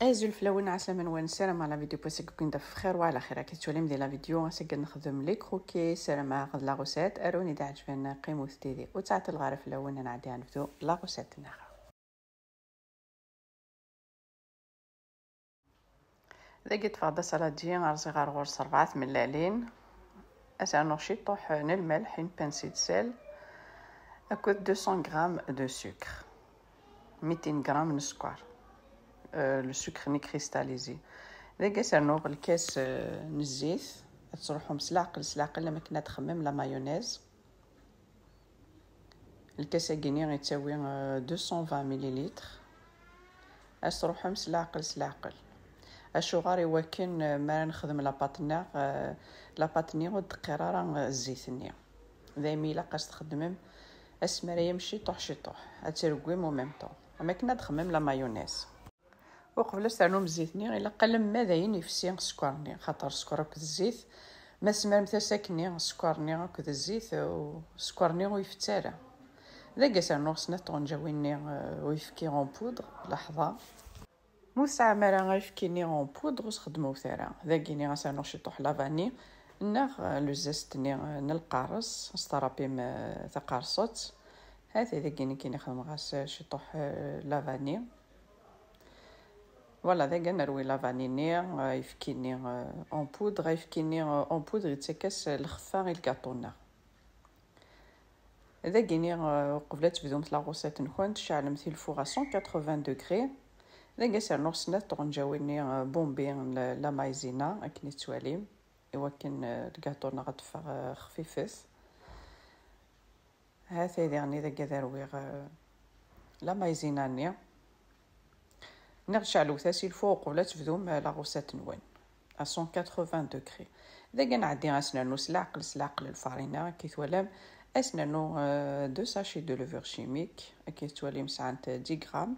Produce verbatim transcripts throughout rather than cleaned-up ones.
Azul fell-awen, ɛeslama-nwen, ssarameɣ la vidéo n wass-agi ad ken-taf bxir wa ɛla xir. Akka tettwalim di la vidéo, ass-agi ad nexdem les croquets, ssarameɣ d la recette, arun i d-iɛeǧben, qqimet did-i. Ur ttɛeṭṭileɣ ara fell-awen, ad nɛeddi ad nebdu la recette-nneɣ. Dagi ṭṭfeɣ-d asaladi, rẓiɣ ar ɣur-s rebɛa tmellalin, ad s-rnuɣ ciṭuḥ n lmelḥ, une pincée de sel, akked deux cents grammes de sucre, mitin gram n sskeṛ, euh, le sucre-nni cristallisé. Dagi ad s-rnuɣ lkas, euh, n zzit, ad tesruḥem s leɛqel, s leɛqel, am akken ad txemmem la mayonnaise. Lkas-agi-nni yettawi, euh, deux cent vingt millilitres. Ad s-truḥem s leɛqel, s leɛqel. Acuɣer? I wakken, euh, mi ara nexdem la pâte-nneɣ, euh, la pâte-nni ur d-teqqir ara, euh, zzit-nni. Daymi ilaq ad s-txedmem, ad s-tmerayem ciṭuḥ, ciṭuḥ. Ad tt-tregwim en même temps. Am akken ad txemmem la mayonnaise. Uqbel ad s-ternum zzit-nni, ilaq alamma d ayen ifsi sskeṛ-nni, xaṭer sskeṛ akked zzit, ma tezmerem ters akkenni sskeṛ-nni akked zzit, u sskeṛ-nni ur ifett ara. Dagi ad s-rnuɣ snat tɣenǧawin-nni, euh, uyefki en poudre, laḥḍa. Ma ur tesɛam ara ayefki-nni en poudre, ur sxedmewt ara. Dagi-nni ad s-rnuɣ ciṭuḥ la vanille, neɣ, euh, le zeste-nni, euh, n lqares, ad s-terrapim, euh, taqerṣet. Hati dagi-nni kan i xedmeɣ-as, euh, ciṭuḥ, euh, la vanille. Voilà, dagi ad nerwi la vanille-nni, euh, ayefki-nni, euh, en poudre, ayefki-nni, euh, en poudre yettak-as lxeffa i lgaṭu-nneɣ. Dagi-nni, euh, uqbel ad tebdumt la recette-nkent, ceɛlemt le four à cent quatre-vingts degrés. Dagi ad s-rnuɣ snat tɣenǧawin-nni, euh, bombi n la, la maïzena, akken i tettwalim, i wakken, euh, lgaṭu-nneɣ ad d-teffeɣ, euh, xfifet. Ha-t-ay diɣen dagi ad rwiɣ, euh, la maïzena-nni. Neɣ ceɛlewt-as le four uqbel ad tebdum, euh, la recette-nwen à cent quatre-vingts degrés. Dagi ad nɛeddi ad s-nernu s leɛqel, s leɛqel lfarina, akka i twalam, ad s-nernu, euh, deux sachets de levure chimique, akka i twalim sɛant dix grammes.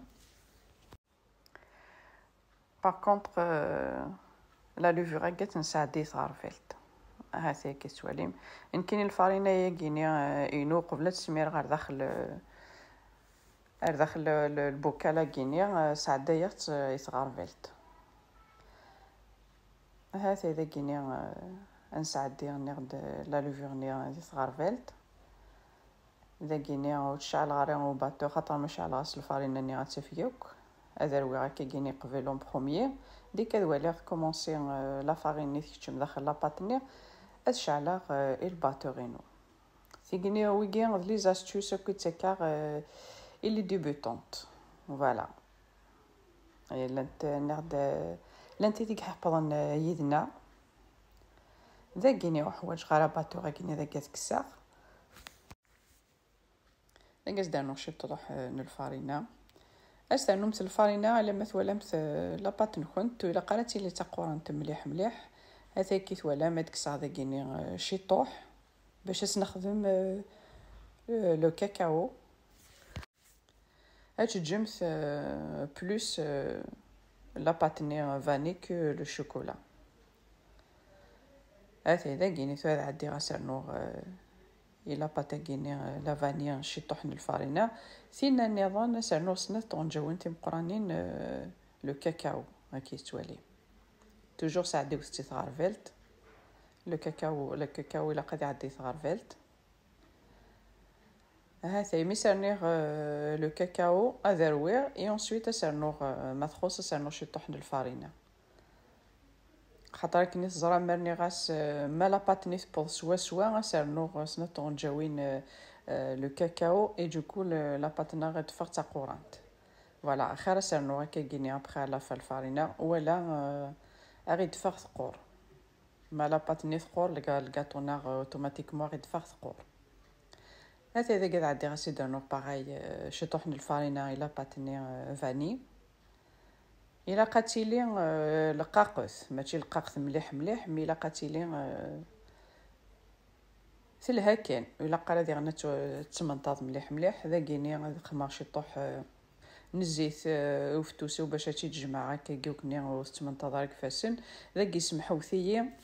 Par contre, euh, la levure-agi ad tt-nesɛeddi i tɣerbalt. Ahat akka tettwalim. Nekkini lfarina-agi-ni, euh, inu, qbel ad tt-smireɣ ar daxel, euh, ar daxel, euh, le, lbukal-agi-ni, euh, sɛeddayeɣ-tt, euh, i tɣerbalt. Ahat dagi-ni, euh, ad nesɛeddi, nniɣ-d, la levure-nni di tɣerbalt. Dagi-ni ur tt-ceɛleɣ ara au batteur, xaṭer ma ceɛleɣ-as lfarina-nni ad taf yakk. Ad rwiɣ akkagi-ni qbel en premier. Deg ad waliɣ tkumansi, euh, la farine-nni tkeččem daxel la pâte-nni, ad ceɛleɣ, euh, i le batteur-inu. Tigi-ni, wigi d les astuces akk i ttakkaɣ, euh, i les débutantes. Voilà. Eh, llant, nniɣ-d, llant tid i iḥeppḍen, euh, yid-neɣ. Dagi-ni ur ḥwaǧeɣ ara batteur-agi-ni, dagi ad kkseɣ. Dagi ad s-d-rnuɣ ciṭuḥ, eh, n lfarina. Ad s-ternumt lfarina alamma twalamt, eh, la pâte-nkent ur ilaq ara ad tili d taqurant mliḥ mliḥ. Ata akka i twalam, ad kkseɣ dagi-ni, eh, ciṭuḥ bac ad s-nexdem, eh, eh, le cacao. Ad teǧǧemt, euh, plus, euh, la pâte-nni vanille que le chocolat. Ata dagi-ni tura ad ɛeddiɣ ad s-rnuɣ, euh, i la pâte-agi-ni, euh, la vanille, ciṭuḥ n lfarina. Tinna nniḍen ad s-rnuɣ snat tɣenǧawin timeqqranin, euh, le cacao, akka i tettwalim. Toujours sɛeddiwet-tt i tɣerbalt. Le cacao, le cacao ilaq ad iɛeddi i tɣerbalt. Ahat imi s-rniɣ, euh, le cacao, ad rwiɣ, et ensuite ad s-rnuɣ, euh, ma txuṣ ad s-rnuɣ ciṭuḥ n lfarina. Xaṭer akken i teẓram, ma rniɣ-as, euh, ma la pâte-nni tewweḍ swaswa, ad s-rnuɣ, euh, snat tɣenǧawin, euh, euh, le cacao, et du coup, le, la pâte-nneɣ ad teffeɣ d taqurant. Voilà, axir ad s-rnuɣ akkagi-ni après à la fin lfarina, wala, euh, ad aɣ-d-teffeɣ teqqur. Ma la pâte-nni teqqur, lga-, lgaṭu-nneɣ, euh, automatiquement ad aɣ-d-teffeɣ teqqur. Ata dagi ad ɛeddiɣ ad s-d-rnuɣ pareil, euh, ciṭuḥ n lfarina i la pâte-nni, euh, vanille. Ilaq ad tili, euh, leqqaqet, mačči leqqaqet mliḥ mliḥ, mais ilaq ad tili, euh, telha kan. Ilaq ara diɣen ad tt-, tettmenṭaḍ mliḥ mliḥ. Dagi-ni ad xedmeɣ ciṭuḥ, euh, n zzit, euh, ufettus-iw bac ad tt-id-jemɛeɣ akkagi, ur tettmenṭaḍ ara deg ifassen. Dagi semḥewt-iyi.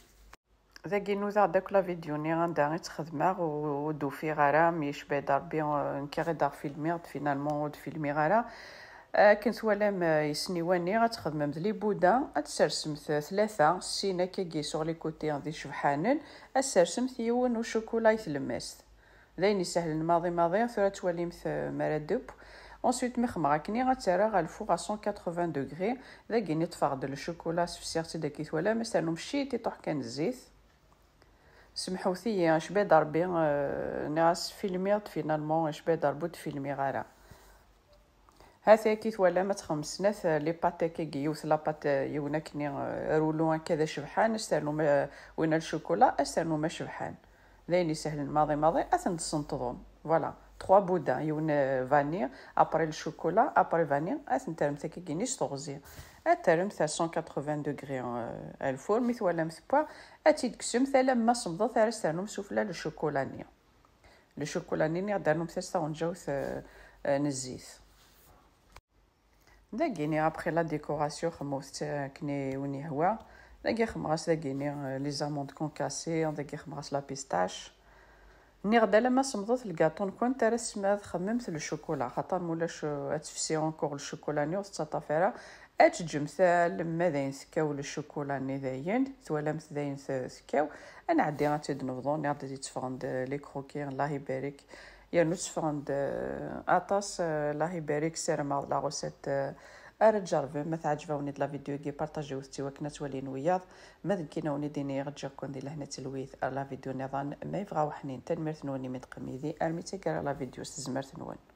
Dagi nudaɣ-d akk la vidéo-nni anda i tt-xedmeɣ, u-, ur d-ufiɣ ara, mi yecba-d Rebbi, euh, nekk i ɣ-id-aɣ filmiɣ-d, finalement ur d-filmiɣ ara. Akken twalam, eh, isniwan-nni, ad txedmem d les boudins, ad tsersemt tlata, sin akkagi sur les côtés d icebḥanen, ad tsersemt yiwen ucukula i tlemmast. D ayen isehlen maḍi maḍi, tura ad twalimt, eh, mi ara d-teww. Ensuite, mi xemmeɣ akkenni, ad tt-rreɣ ɣer lfuɣ à cent quatre-vingts degrés. Dagi-nni ṭṭfeɣ-d le chocolat, sefsiɣ-tt-id akka i twalam, ad s-ternum ciṭiṭuḥ kan n zzit. Semḥewt-iyi, icba-d Ṛebbi, eh, nniɣ-as filmiɣ-d finalement, icba-d Ṛebbi ur d-filmiɣ ara. Hati akka i twalam ad txemmem snat, eh, les pâtes akkagi, yiwet la pâte, eh, yiwen akkenni, eh, rouleau akka d acebḥan, ad s-ternum, eh, win n ccukula, ad s-ternum acebḥan. D ayen isehlen maḍi maḍi, ad ten-tessenṭḍem. Voilà, trois boudins, yiwen, eh, vanille, après le chocolat, après vanille, ad ten-terremt akkagi-nni s teɣzi. Ad terremt à cent quatre-vingts degrés, eh, à le four, mi twalam tewwa, ad tt-id-tekksemt alamma semmḍet ara s-ternum sufella le chocolat-nni. Le chocolat-nni ad d-ternumt-as taɣenǧawt, eh, eh, n zzit. Dagi-nni, après la décoration, xemmut-tt akken i wen-yehwa. Dagi xemmeɣ-as dagi-nni, euh, les amandes concassées, dagi xemmeɣ-as la pistache. Nniɣ-d alamma semmḍet lgaṭu-nkent ara s-, ad txemmemt le chocolat, xaṭer mulac, euh, ad tefsi encore le chocolat-nni ur tettaṭṭaf ara. Ad teǧǧemt alamma d ayen tekkaw le chocolat-nni dayen, twalamt d ayen t-, tekkaw. Ad nɛeddi ad tt-id-nebḍu, nniɣ-d ad d-itteffɣen-d les croquis, Allah ibarik. Yernu tteffɣen-d, eh, aṭas, eh, Allah ibarik, ssarameɣ d la recette, eh, ara tjerrbem. Ma teɛǧeb-awen-id la vidéo-agi, partagiwet-tt i wakken ad tt-walin wiyaḍ. Ma d nekkini ad wen-id-iniɣ, ǧǧiɣ-ken di lehna d telwit ar la vidéo nniḍen, ma yebɣa uḥnin. Tanemmirt-nwen imi d-teqqim yid-i armi d taggara la vidéo s tezmert-nwen.